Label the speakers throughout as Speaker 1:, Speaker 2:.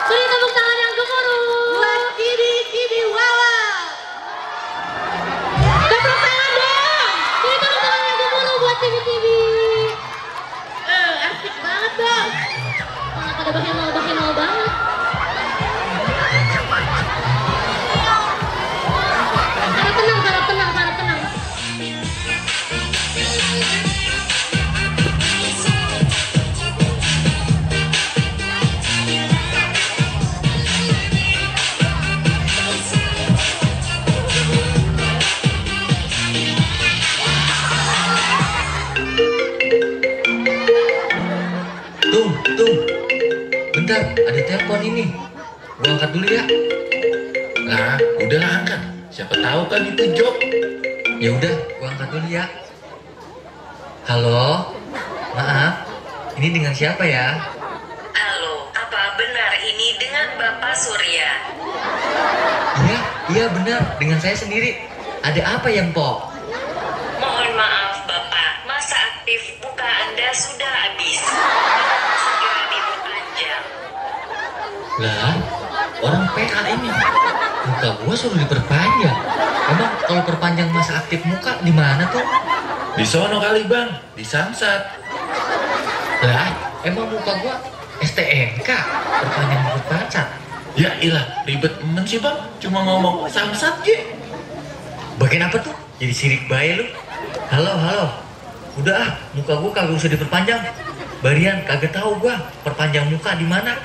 Speaker 1: Beri tepuk tangan yang gemuruh buat Cibi Wawa. Tepuk tangan dong. Beri tepuk tangan yang gemuruh buat Cibi. Asik banget dong. Malah pada bahenol banget. Harap tenang.
Speaker 2: Tung, bentar, ada telepon ini. Gua angkat dulu ya.
Speaker 3: Lah, udahlah angkat. Siapa tahu kan itu job.
Speaker 2: Ya udah, gua angkat dulu ya. Halo, maaf, ini dengan siapa ya?
Speaker 4: Halo, apa benar ini dengan Bapak Surya?
Speaker 2: Iya benar, dengan saya sendiri. Ada apa ya, Mpok?
Speaker 4: Mohon maaf Bapak, masa aktif muka Anda sudah habis. Dapat segera diperpanjang.
Speaker 2: Lah, orang PA ini. Muka gua suruh diperpanjang. Emang kalau perpanjang masa aktif muka di mana tuh?
Speaker 3: Di sono kali bang, di Samsat.
Speaker 2: Lah, emang muka gua STNK, perpanjang muka pancat.
Speaker 3: Ya ilah, ribet men sih bang. Cuma ngomong Samsat ge.
Speaker 2: Bagian apa tuh? Jadi sirik bae lu. Halo. Udah ah, muka gua kagak usah diperpanjang. Barian kagak tahu gua perpanjang muka di mana.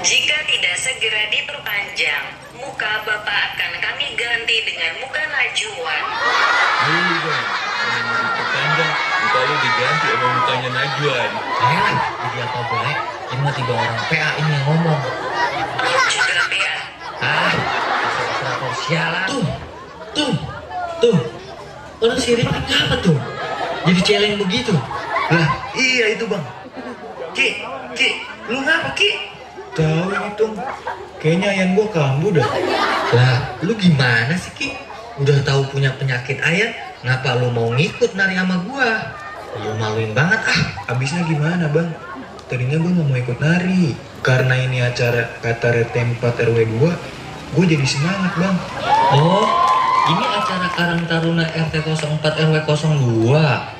Speaker 4: Jika tidak segera diperpanjang, muka Bapak akan kami ganti dengan muka Najwa.
Speaker 3: Ayo bang, kalau mau diperpanjang, muka lu diganti sama mukanya Najwan.
Speaker 2: Jadi apa baik? Ini mah tiba orang PA ini yang ngomong.
Speaker 4: Lu juga PA.
Speaker 2: Kenapa sialan? Tuh. Orang sirik apa tuh? Jadi celeng begitu.
Speaker 3: Lah, iya itu bang. Ki, lu ngapa Ki?
Speaker 5: Tahu itu, kayaknya ayam gua kambuh dah.
Speaker 2: Lah, lu gimana sih Ki? Udah tahu punya penyakit ayam, ngapa lu mau ngikut nari sama gua? Lu maluin banget ah.
Speaker 5: Abisnya gimana bang? Tadinya gua nggak mau ikut nari, karena ini acara kata RT 4 RW 2, gua jadi semangat bang.
Speaker 2: Oh, ini acara Karang Taruna RT 04 RW 02.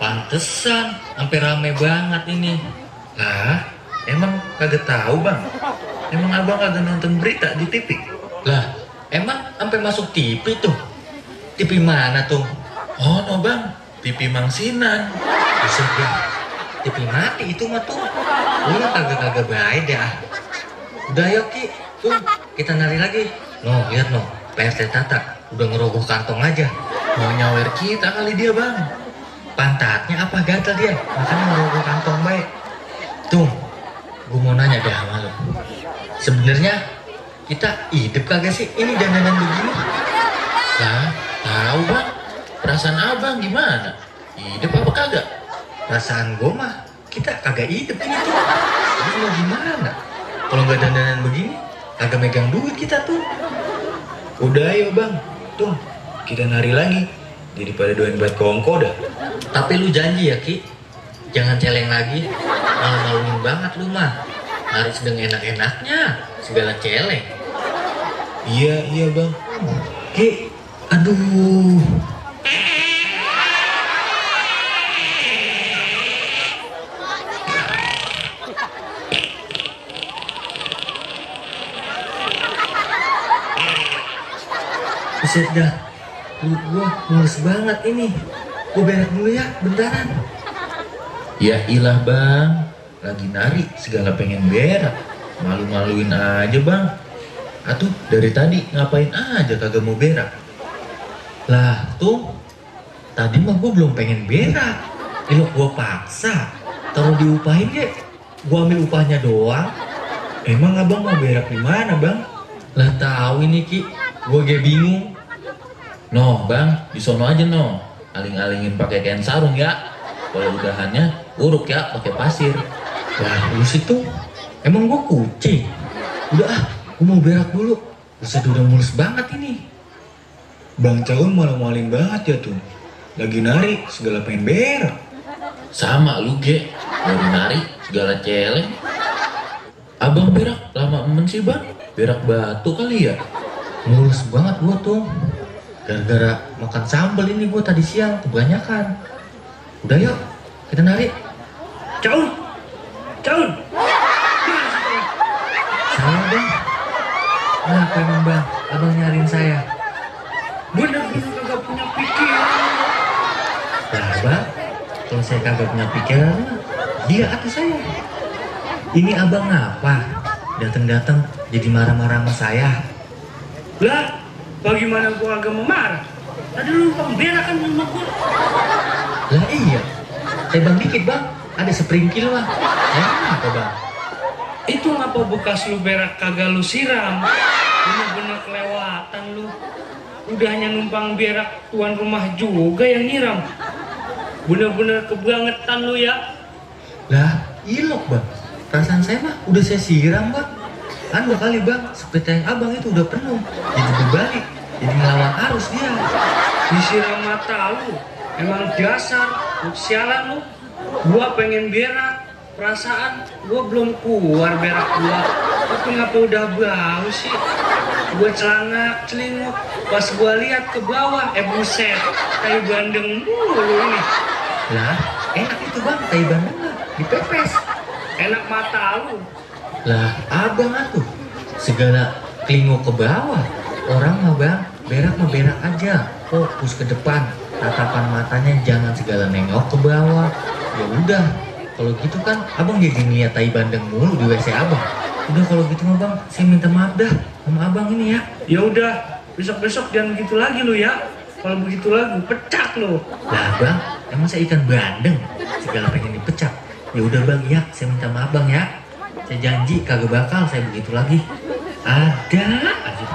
Speaker 2: Pantesan, sampai rame banget ini.
Speaker 3: Lah, emang kagak tahu bang? Emang abang kagak nonton berita di TV?
Speaker 2: Lah, emang sampai masuk TV tuh? TV mana tuh?
Speaker 3: Oh no bang, TV Mangsinan.
Speaker 2: Bisa bang, TV mati itu mah tuh. Lu kagak baik dah. Udah yuk Ki, tuh kita nari lagi. No, lihat no, PRT Tata udah ngerogoh kantong aja.
Speaker 3: Mau nyawer kita kali dia bang.
Speaker 2: Pantatnya apa gatal dia, makanya ngerogoh kantong baik. Tuh, gue mau nanya deh sama lo. Sebenarnya kita hidup kagak sih ini dandanan begini?
Speaker 3: Lah, tahu bang. Perasaan abang gimana? Hidup apa kagak?
Speaker 2: Perasaan gue mah kita kagak hidup ini tuh. Terus mau gimana? Kalau nggak dandanan begini, kagak megang duit kita tuh.
Speaker 5: Udah ayo bang, tuh kita nari lagi. Daripada doain buat kongko dah.
Speaker 2: Tapi lu janji ya Ki, jangan celeng lagi. Malu-maluin banget lu mah. Nari sedang enak-enaknya, segala celeng.
Speaker 5: Iya bang.
Speaker 2: Ki, aduh. Buset dah, gue mulus banget ini. Gue berak dulu ya, bentaran.
Speaker 3: Ya ilah bang, lagi nari segala pengen berak. Malu-maluin aja bang. Atuh dari tadi ngapain aja kagak mau berak?
Speaker 2: Lah tuh, tadi mah gue belum pengen berak. Ilok gue paksa, taruh diupahin ya. Gue ambil upahnya doang.
Speaker 5: Emang abang mau berak di mana bang?
Speaker 2: Lah tahu ini Ki, gue gak bingung.
Speaker 3: No bang, di sono aja no. Aling-alingin pakai kain sarung ya. Kalau udahannya uruk ya pakai pasir.
Speaker 2: Lah lu situ, emang gue kucing. Udah ah, gue mau berak dulu. Buset udah mulus banget ini.
Speaker 5: Bang Caun malu-maluin banget ya tuh. Lagi nari segala pengen berak.
Speaker 3: Sama lu ge, baru nari segala celeng. Abang berak lama emen sih bang, berak batu kali ya.
Speaker 2: Mulus banget gua tuh. Gara-gara makan sambal ini gua tadi siang kebanyakan. Udah yuk, kita narik.
Speaker 6: Caun, Caun.
Speaker 2: Saya bang. Kenapa emang bang? Abang nyariin saya.
Speaker 6: Bener-bener kagak punya pikiran.
Speaker 2: Nah bang, kalau saya kagak punya pikiran, dia atau saya. Ini abang ngapa? Datang-datang jadi marah-marah sama saya.
Speaker 6: Lah, bagaimana gua agak memarah? Tadi lu numpang berak kan rumah gua.
Speaker 2: Lah iya, saya bang dikit bang, ada sepringkil lah. Ya apa bang?
Speaker 6: Itu ngapa bekas lu berak kagak lu siram? Bener-bener kelewatan lu. Udah hanya numpang berak tuan rumah juga yang nyiram. Bener-bener kebangetan lu ya.
Speaker 2: Lah ilok bang, perasaan saya mah udah saya siram bang. Anu kali bang, seperti yang abang itu udah penuh, jadi berbalik, jadi ngelawan arus dia.
Speaker 6: Disiram mata lu. Emang dasar, lu sialan lu. Gua pengen berak. Perasaan gua belum keluar berak gua. Tapi ngapa udah bau sih? Gua celana celinguk. Pas gua lihat ke bawah, buset, tai bandeng mulu ini.
Speaker 2: Lah enak itu bang, tai bandeng lah, dipepes.
Speaker 6: Enak mata lu.
Speaker 2: Lah abang atuh, segala kelinguk ke bawah. Orang mah bang, berak mah berak aja, fokus ke depan. Tatapan matanya jangan segala nengok ke bawah. Ya udah, kalau gitu kan abang jadi niat tai bandeng mulu di WC abang. Udah kalau gitu mah bang, saya minta maaf dah sama abang ini ya.
Speaker 6: Ya udah, besok-besok jangan begitu lagi lu ya. Kalau begitu lagi pecah lu.
Speaker 2: Lah bang, emang saya ikan bandeng, segala pengen dipecat. Ya udah bang ya, saya minta maaf bang ya. Saya janji kagak bakal saya begitu lagi. Ada aja.